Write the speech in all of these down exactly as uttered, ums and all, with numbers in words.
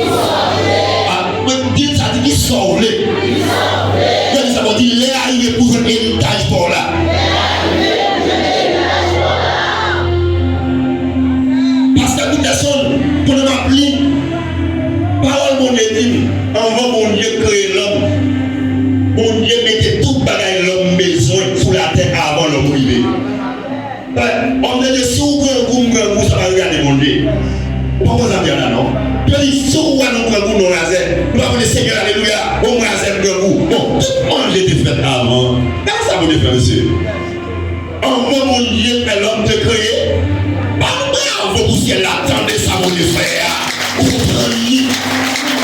A, men di sa, di kisa w vle. Gade sa, bon, di lè a rive pou jwenn eritaj pa w la. Pastè Peterson, konnen m ap li, pawòl Bondye di m, anvan Bondye kreye lòm, Bondye mete tout bagay lòm bezwen sou latè avan lòm rive. Òm de Dye, si w grangou, m grangou, sa pa regade Bondye. Ou pa konn sa m di a la, non? Yo di, si w wè nou grangou, nou razè. Nou pa konn di, Senyè, alelouya, o m razè, m grangou. Bon, tout manje te fèt avan. Gade sa Bondye fè, mesye. Anvan Bondye fè lòm te kreye, bat bravo pou syèl la, tande sa Bondye fè a. Ou konprann li?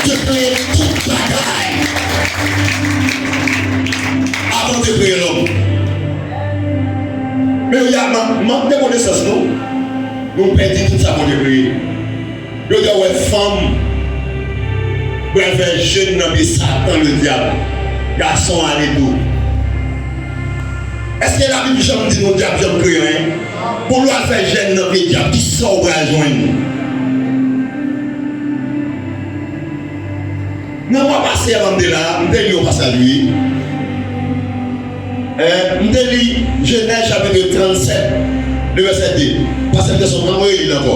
Te kreye tout bagay. Avan te kreye lòm. Men yo di a, man-, mank de konesans nou, nou pèdi tout sa Bondye kreye. Yo di a, wè, fanm pral fè jèn nan pye Satan, ledyab. Gason ale tou. Èske Labib janm di nou dyab janm kreye anyen? Bon, lè w al fè jèn nan pye dyab, kisa w pral jwenn? Nan mwa pase a, m te la, m te li yon pasaj, wi. Eh, m te li Jenèz chapit trannsèt, le vèsè de. Pastè Peterson, ann reli l ankò.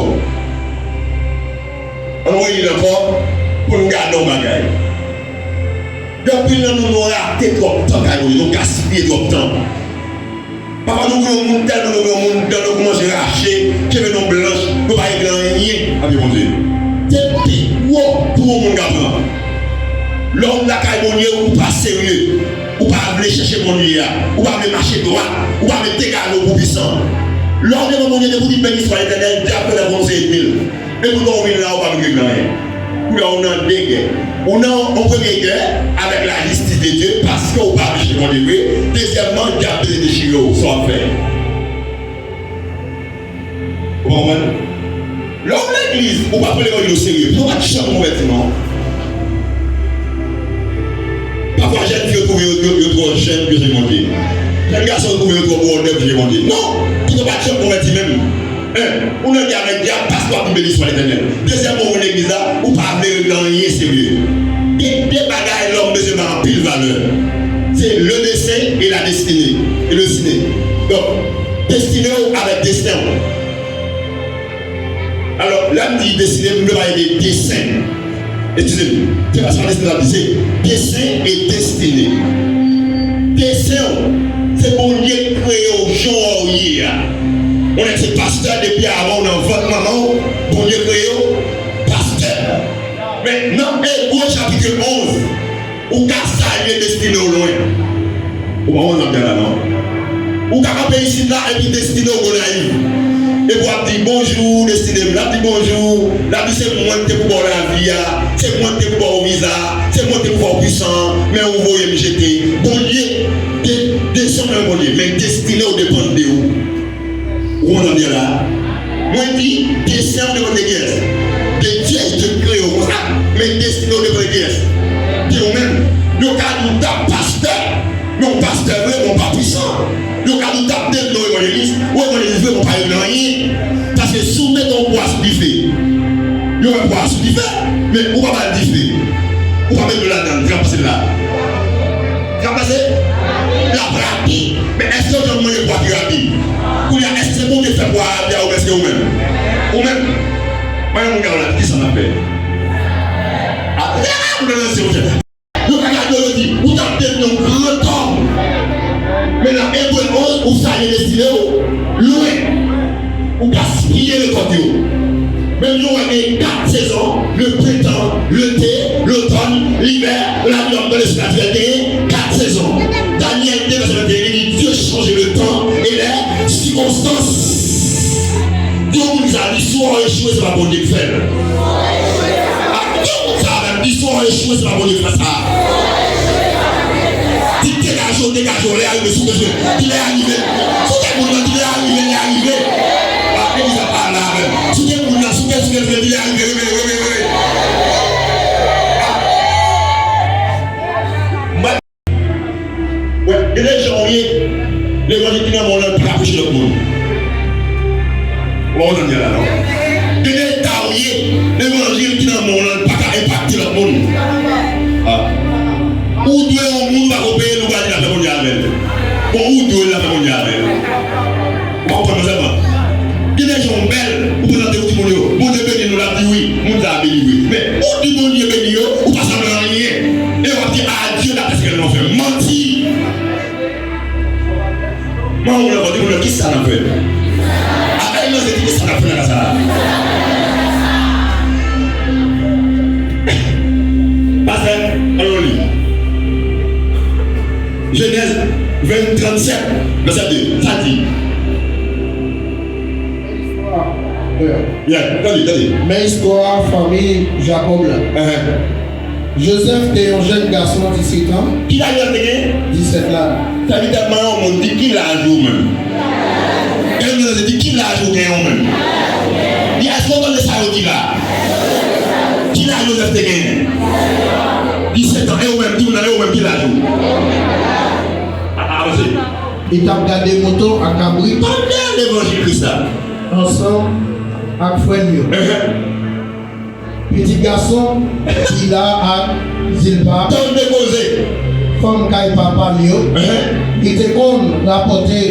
Ann reli l ankò pou n gade yon bagay. Gen anpil nan nou, nou rate twòp tan kay Bondye, nou gaspiye twòp tan. Papa, nou granmoun, tèlman nou granmoun, dan nou kòmanse rache, cheve nou blanch, nou pa regle anyen avèk Bondye. Se pi wo pou yon moun ka pran. Lè w lakay Bondye, ou pa serye, ou pa vle chèche Bondye a, ou pa vle mache dwat, ou pa vle degaje w pou pwisan. Lè w devan Bondye, depi w di beni swa Letènèl, dyab fè lè konn se ènmi l. Epoutan ou vin la, ou pa vin regle anyen. Kounye a ou nan de gè. Ou nan yon premye gè avèk lajistis de Dye, paske ou pa vle chèche Bondye vre. Dezyèmman, dyab vle dechire w, sa w ap fè? Ou pa konprann? Lè w legliz, ou pa pran levanjil o serye, pou w pa t janm konvèti, non. Pafwa, jèn fi yo twouve yo, yo, yo twò jèn pou yo sèvi Bondye. Jèn gason yo twouve yo twò bwòdè pou yo sèvi Bondye. Non! Pito w pa t janm konvèti menm. En, ou nan gè avèk dyab paske w ap di beni swa Letènèl. Dezyèmman, ou vin legliz la, ou pa vle regle anyen serye. Gen de bagay lòm bezwen bay anpil valè. Se le destin et la destinée. Et le ciné. Donk, destine w avèk desten w. Alò, lè m di destine, m vle pale de desen. Eskize m, se pa sa desen la di, se desen e destine. Desen w, se Bondye kreye w jan w ye a. Ou nèk se pastè depi avan w nan vant manman w, Bondye kreye w pastè. Men nan Ebre chapit onz, ou ka salye destine w lwen. Ou pa konn sa m di a la, non? Ou ka kanpe isit la, epi destine w Gonayiv. Epi w ap di, "Bonjou, destine m." L ap di, "Bonjou." L ap di, "Se mwen ki te pou ba w lavi a. Se mwen ki te pou ba w viza. Se mwen ki te pou fè w pwisan. Men ou voye m jete." Bondye, de-, desann nan Bondye. Men destine w depann de ou. Ou konprann sa m di a la? Mwen di, desen w depann de kiyès? De Dye, Dye ki kreye w konsa, men destine w depann de kiyès? De ou menm. Yo ka di w t ap pastè, men w pastè vre, men w pa pwisan. Yo ka di w t ap de non evanjelis, ou evanjelis vre, men w pa regle anyen. Paske si w mete yon pwa sou dife, yo wè pwa a sou dife, men ou pa ba l dife. Ou pa met dlo ladan l, sa k ap pase la? Sa k ap pase? L ap rapi. Men èske w janm manje pwa ki rapi? Kounye a, èske se Bondye k fè pwa a rapi a oubyen se ou menm? Ou menm? Mwen, yon moun gade w la, kisa n ap fè? Apre, a, m nan se ou fè. Yo ka gade w, yo di, ou t ap devni yon gran tòm. Men nan Ebre onz, ou salye destine w lwen. Ou gaspiye rekòt yo. Menm jan w wè gen kat sezon, le printemps, l'été, l'automne, l'hiver, la di lòm nan lespri natirèl te gen kat sezon. Danyèl de vèsè venteyen, li di, Dieu change le temps et les circonstances. Di yon moun sa, li swa w echwe, se pa Bondye k fè l. A, di yon moun sa avè m, li swa w echwe, se pa Bondye k fè sa. Di degaje w, degaje w, lè a rive, souke, souke. Di lè a rive. Souke moun nan, di lè a rive, lè a rive. A, legliz la pa la avè m. Souke moun nan, souke, souke, souke, di lè a rive, rive, rive, rive. Wè, gen de jan w ye, levanjil ki nan men w lan, li pa ka preche lòt moun. Ou pa konn sa m di a la, non? Gen de eta w ye, levanjil ki nan men w lan, li pa ka enpakte Ou dwe yon moun, ou pa ko peye l, ou pa di l ap fè Bondye avè l. Bon, ou dwe l ap fè Bondye avè l. Ou pa konprann mwen sèlman. Gen de jan ou bèl, ou prezante yon timoun yo. Bondye beni nou, l ap di wi, moun sa a beni vre. Men, ou di Bondye beni yo, ou pa sanble anyen. E w ap di, "Ah, Dieu l'a fait ce qu'elle l'ont fait." Manti! Mwen ou lè di moun yo kisa n ap fè. Apre yo se di kisa n ap fè nan ka sa a. Pastè, ann nou li. Jenèz ven, trannsèt, vèsè de. Sa di. Yeah, tande, tande. Men istwa fanmi Jakòb la. Jozèf te yon jèn gason disèt an. Ki laj Jozèf te genyen? Disèt lane. Sèvitè, mwen yon moun, di ki laj ou menm? Gen yon moun ki di ki laj ou genyen ou menm? Di èske w tande sa yo di la? Ki laj Jozèf te genyen? Disèt an. E ou menm, di moun nan, e ou menm ki laj ou? A, avanse. Li t ap gade mouton ak kabrit. Tande levanjil Kris la. Ansanm ak frè l yo. Pitit gason Bila ak Zilpa, tande koze, fanm kay papa l yo, li te konn rapòte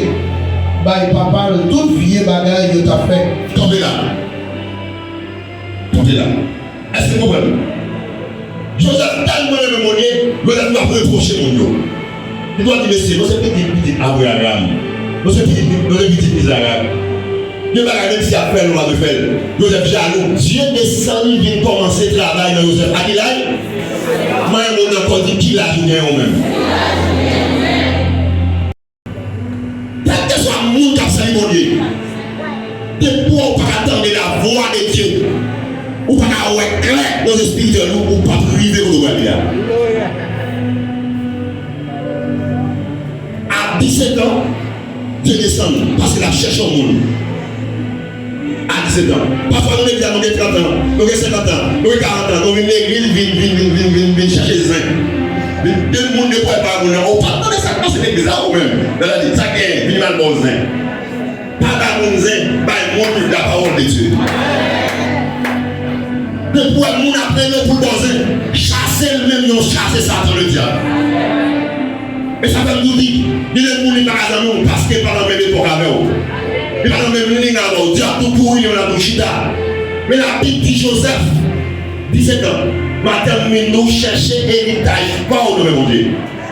bay papa l tout vye bagay yo t ap fè. Kanpe la. Kanpe la. Èske w konprann? Jozèf tèlman renmen Bondye, Jozèf ap repwoche moun yo. Li dwe di, "Mesye, nou se pitit, pitit Abraram. Nou se pitit, nou se pitit Izarak. Gen bagay, menm si y ap fè l, nou pa dwe fè l." Jozèf jalou. Dye desann vin kòmanse travay nan Jozèf. A ki laj? Mwen, moun nan kò di, ki laj ou genyen ou menm? Kèlkeswa moun k ap sèvi Bondye, depi w pa ka tande la voix de Dieu, ou pa ka wè klè nan espirityèl ou, ou p ap rive kote w prale a. A disèt an, Dye desann, paske l ap chèche yon moun. A disèt an. Pafwa nou legliz la, nou gen trant an, nou gen senkant an, nou gen karant an, nou vin legliz, vin, vin, vin, vin, vin, vin chèche zen. Vin, de moun, de pwèl pa moun nan. Ou pa tande sa k pase legliz la, ou menm. Lè l di, sa k genyen, vin m al ba w zen. Pa bay moun zen, bay moun la parole de Dieu. Depi w wè moun ap rele w pou l ba w zen, chase l menm jan w chase Satan, ledyab. E sa fè m toujou di, gen de moun li pa ka zanmi w paske l pa nan menm epòk avè w. Li pa nan menm liy avè w. Dyab tou kouri, li menm l ap tou chita. Men Labib di Jozèf, disèt an, madanm li tou chèche eritaj pa w nan men Bondye.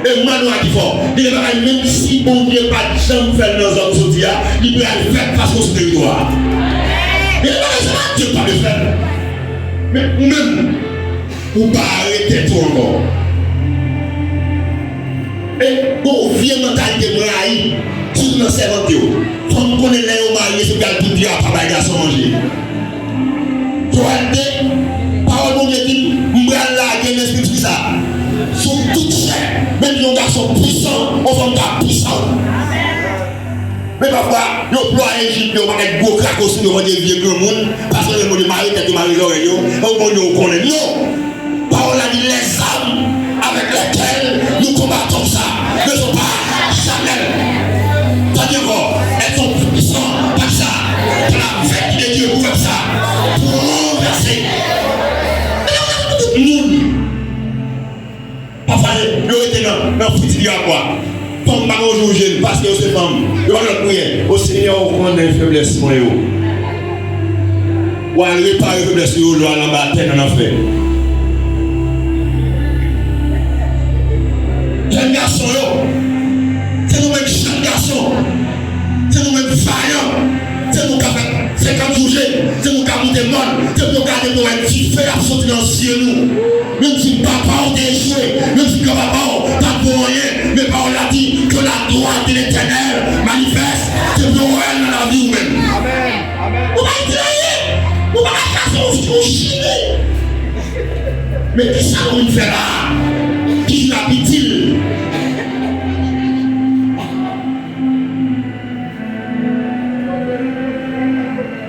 E m ba nou a ki fò, gen de bagay menm si Bondye pa t janm fè l nan zòn ou soti a, li pral fèt paske w sou teritwa a. Gen de bagay se pa Dye k pa vle fè l. Men ou menm, ou bare tèt ou ankò. E gon vye mantalite m rayi, sitou nan sèvant yo. Fanm konnen lè yo marye, se pou y al poud grapa bay gason manje. Joèl de, pawòl Bondye di m, m pral lage lespri m sou sa. Sou tout chè, menm yon gason pwisan, yon fanm ka pwisan. Men pafwa, yo plwaye jip yo, pakèt gwo krakosin yo, mande vye granmoun, paske yo mande mare tèt yo, mare zòrèy yo, e w Bondye ou konnen. Non! Pawòl la di, les armes avec lesquelles nous combattons ça ne sont pas charnelles. Tande ankò, elles sont puissantes par ça, par la vertu de Dieu pour faire ça, pour renverser. Tout moun. Pafwa, yo rete nan, nan fritid yo ap bwè. Fanm pa gen yon jou jèn, paske yo se fanm. Yo pa gen lòt priyè. O Senyè, ou konnen feblès mwen yo. W al repare feblès yo, lè w al anba tè nan lanfè. Jèn gason yo, se nou menm jèn gason. Se nou menm vayan. Se nou ka fè senkant jou jèn. Se nou ka moute mòn. Se pou yo gade pou wè dife ap soti nan zye nou. Menm si papa w te echwe, menm si granpapa w pa t bon anyen, men pawòl la di, que la gloire de l'Éternel manifeste, se pou yo wè l nan lavi w menm. Ou pa itil anyen. Ou pa ka chase yon, yon chili. Men kisa nou vin fè la a? Ki jan n ap itil?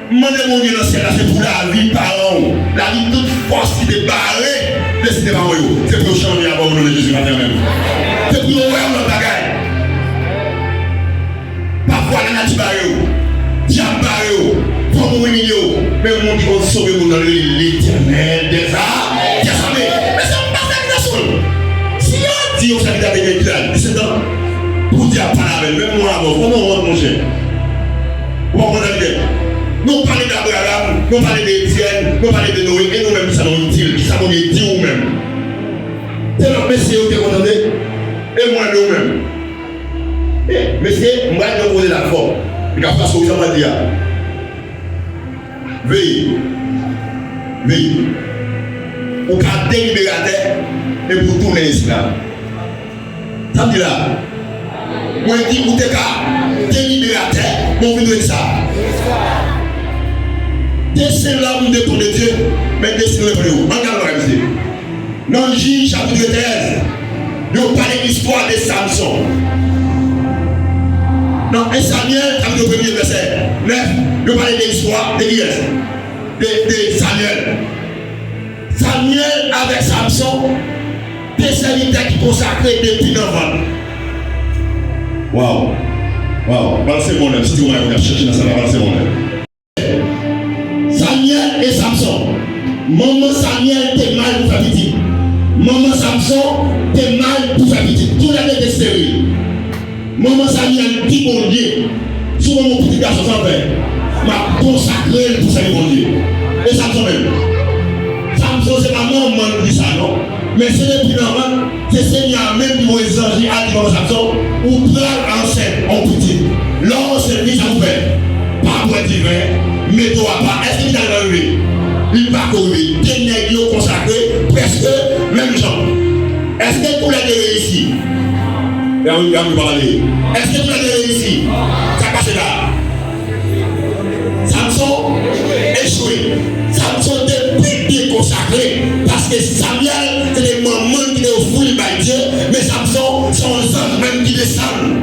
M mande Bondye nan syèl la, se pou lavi paran w, lavi tout fòs ki te bare destine paran yo, se pou yo chanje avè w nan non de Jezi maten an menm. Se pou yo wè yon lòt bagay. Pafwa lanati bare w, dyab bare w, fanm ou imilye w, men moun ki konn sove moun nan rele Letènèl dèza-, dèzame. Sa te gen kilaj, disèt an. Pou di ap pale avè l, menm mwen avè w, kòman w wont, monchè? Ou pa konn sa l gen? Nou pale de Abraram, nou pale de Etyèn, nou pale de Noe, e nou menm, kisa nou itil? Kisa Bondye di ou menm? Se lòt mesye yo te konn tande, e mwen menm menm. E, mesye, m pral di yon koze la fò. Li ka fache w, sa m pral di a. Veye. Veye. Ou ka deliberatè epi w tounen esklav. Sa m di la? Mwen di ou te ka deliberatè, men w vin ret sa. Desen lòm depan de Dye, men desen depan de ou. Ann gade bagay misye. Nan Jij chapit trèz, yo pale istwa de Samson. Nan en Samyèl chapit premye vèsè nèf, yo pale de istwa de kiyès? De, de Samyèl. Samyèl avèk Samson, de sèvitè ki konsakre depi nan vant. Waw. Waw. Balanse mwen menm, si w ap chèche nan sa la, balanse mwen menm. Samyèl e Samson. Manman Samyèl te mal pou fè pitit. Manman Samson te mal pou fè pitit. Toulède te esteril. Manman Samyèl di Bondye, "Si w ban m yon pitit gason, sa m fè? M ap konsakre l pou sèvi Bondye." E Samson menm? Samson se pa manman l di sa non. Men se depi nan vant, se Senyè a menm ki voye zanj li al di manman Samson, "Ou pral ansent yon pitit. Lè w ansent li, sa pou fè? Pa bwè diven, mete w apa." Èske pitit la rive? Li pako rive. De nèg yo konsakre prèske menm jan. Èske toulède reyisi? Gade, gade, pa pale. Èske toulède reyisi? Sa k pase la? Samson echwe. Samson te pi byen konsakre, paske Samyèl se te manman l ki te ofri l bay Dye, men Samson se yon zanj menm ki desann.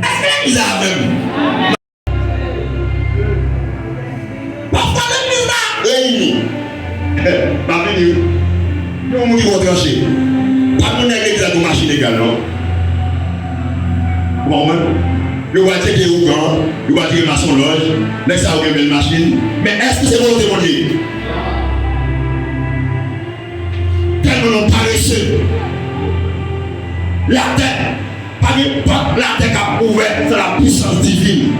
Èske legliz la avè m? Pafwa legliz la reyini. M ap vini wi. Gen yon moun ki gon tranche. Pa moun nan legliz la gon machin egal non. Ou konprann? Yo pral tcheke ougan, yo pral tcheke masonlòj, nèg sa yo gen bèl machin. Men èske se volonte Bondye? Tèlman nou parese. Latè, pa gen pòt latè k ap ouvè san la pwisans divin.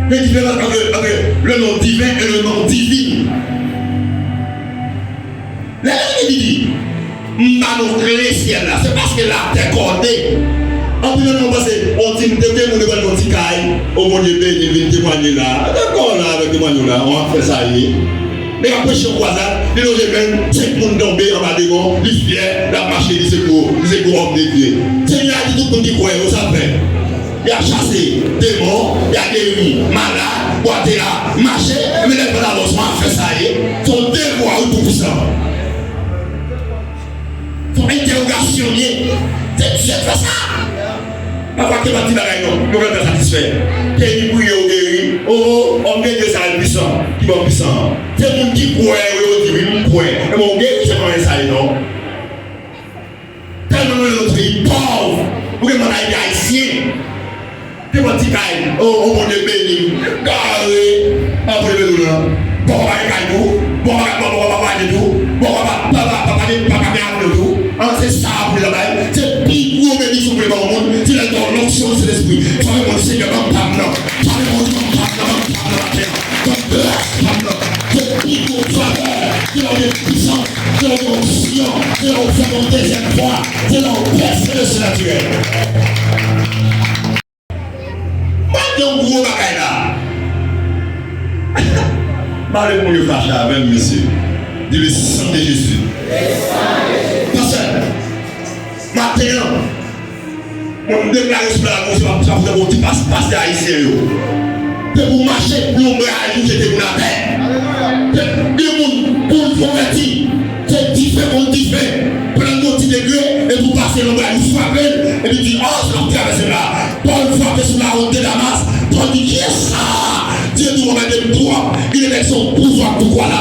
Gen diferans ant, ant le non divin e le non divin. Lè Bib di, "M ba nou kle syèl la," se paske latè kòde. Anpil nan nou panse, "On ti, m te gen moun yo ban yon ti kay, o Bondye beni, vin temwanye la." Dakò la avèk temwanye w la, on afè sa ye. Nèg ap preche yon kwazad, li lonje men l, senk moun tonbe anba demon, li fyè, l ap mache, li se gwo, li se gwo òm de Dye. Senyè a di tout moun ki kwè yo sa fè. Y a chase demon, y a geri malad, bwate a mache, men lè l pral avè w, se yon afè sa ye. Se yon devwa wi pou pwisan. Se yon entèwogasyon l ye. Se Dye k fè sa. Pafwa ke pa ti bagay non, nou vle fè satisfè. Ke li priye ou geri. O, o, òm de Dye sa yo pwisan, ki ban w pwisan. Se moun ki kwè yo, yo di wi, m kwè. Ebyen ou geri, se pa anyen sa ye non. Tèlman nou nan yon peyi pòv, ou gen mantalite ayisyen. Te pran ti kay, o, o Bondye beni m. Gare, a Bondye beni w lan. Bon, pa gen kay tou, bon, pa, bon, bon, pa, pa gen tou, bon, pa, pa, pa, pa, pa gen, pa, pa gen avyon tou. An, se sa pou l bay. Se pi gwo benediksyon pou l ba yon moun, se lè l ba w lonksyon Sentespri. Sa vle Bondye, Senyè, ban m pa m nan. Sa vle Bondye, ban m pa m nan, ban m pa m nan atè. Ban m gras pa m nan. Se pi gwo favè, se lè w gen pwisans, se lè w gen onksyon, se lè w fè yon dezyèm fwa, se lè w pèse le sinatirèl. Mwen gen yon gwo bagay la. M pa vle pou moun yo fache avè m, mesye. Di le sang de Jésus. Pastè, maten an, mwen m deklare sou lakou, se pa, se pa pou ti pas, pastè ayisyen yo. Se pou mache, pou lonbraj ou jete moun atè. Se gen moun pou l konvèti. Se dife kont dife. Pran yon ti degre, epi w pase lonbraj ou frape l, epi di, "O, se l ap travèse la." Pòl frape sou lawot de Damas. Pòl di, "Kiyès sa a?" Dye di w, "Ou mèt m twòp." Li te mèt se yon pouvwa pou kwa l